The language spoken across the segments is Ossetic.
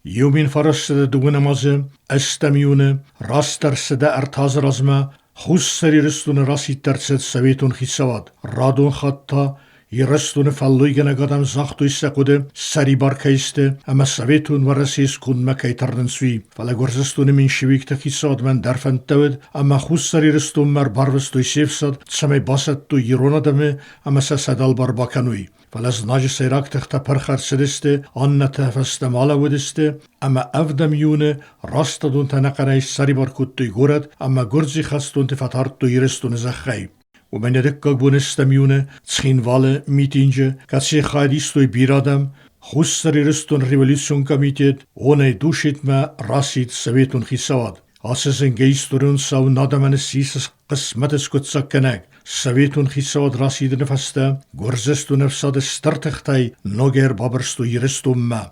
1932 азы ӕстӕм июны растдӕр 103 азы размӕ Хуссар Ирыстоны расидт ӕрцыд Советон хицауад. Радон хатт та Ирыстоны фӕллойгӕнӕг адӕм загътой сӕ хъуыды, сӕрибар кӕй сты ӕмӕ Советон Уӕрӕсейы скондмӕ кӕй тырнынц, уый. Фӕлӕ Гуырдзыстоны меньшевикты хицауадмӕ ӕндӕр фӕндтӕ уыд ӕмӕ Хуссар Ирыстонмӕ ӕрбарвыстой се фсад, цӕмӕй басӕттой ирон адӕмы ӕмӕ сӕ сӕ дӕлбар бакӕной. Фӕлӕ знаджы сӕйраг тыхтӕ пырх ӕрцыдысты, аннӕтӕ фӕстӕмӕ алӕууыдысты ӕмӕ ӕвдӕм июны растадонтӕ ӕнӕхъӕнӕй ссӕрибар кодтой горӕт ӕмӕ гуырдзыйы хӕстонты фӕтардтой Ирыстоны зӕххӕй. Уымӕн йӕ дыккаг бон ӕстӕм июны Цхинвалы митинджы, кӕцыйы хайад истой бирӕ адӕм, Хуссар Ирыстоны революцион комитет Онӕй Душетмӕ расидт советон хицауад. Ацы зынгӕ историон цау адӕмӕн ссис хъысмӕты скъуыддзаггӕнӕг. Советон хицауад расидыны фӕстӕ Гуырдзыстоны ӕфсады стыр тыхтӕй ногӕй ӕрбабырстой Ирыстонмӕ.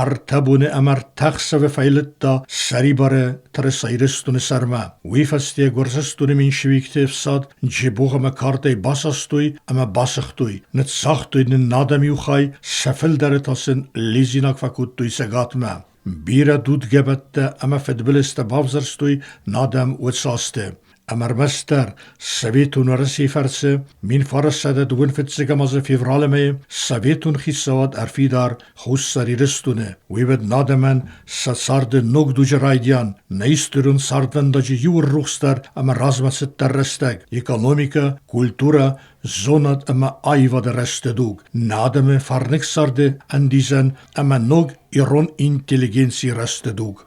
Ӕртӕ боны ӕмӕ ӕртӕ ӕхсӕвы фӕйлыдта сӕрибары тырыса Ирыстоны сӕрмӕ. Уый фӕстӕ Гуырдзыстоны меньшевикты ӕфсад джебогъ ӕмӕ кардӕй басастой ӕмӕ басыгътой, ныццагътой нын адӕм иу хай, сӕ фылдӕры та сын лидзинаг фӕкодтой Цӕгатмӕ. Бирӕ дудгӕбӕттӕ ӕмӕ фыдбылызтӕ бавзӕрстой нӕ адӕм уыцы азты. Ӕмӕ ӕрмӕстдӕр Советон Уӕрӕсейы фӕрцы 1925 азы февралы мӕйы Советон хицауад ӕрфидар Хуссар Ирыстоны. Уый уыд нӕ адӕмӕн сӕ царды ног дуджы райдиан, нӕ историон цардвӕндаджы иуыл рухсдӕр ӕмӕ размӕцыддӕр рӕстӕг, экономикӕ, культурӕ, зонад ӕмӕ аивады рӕзты дуг, нӕ адӕмы фӕрныг царды ӕндидзӕн ӕмӕ ног ирон интеллигенцийы рӕзты дуг.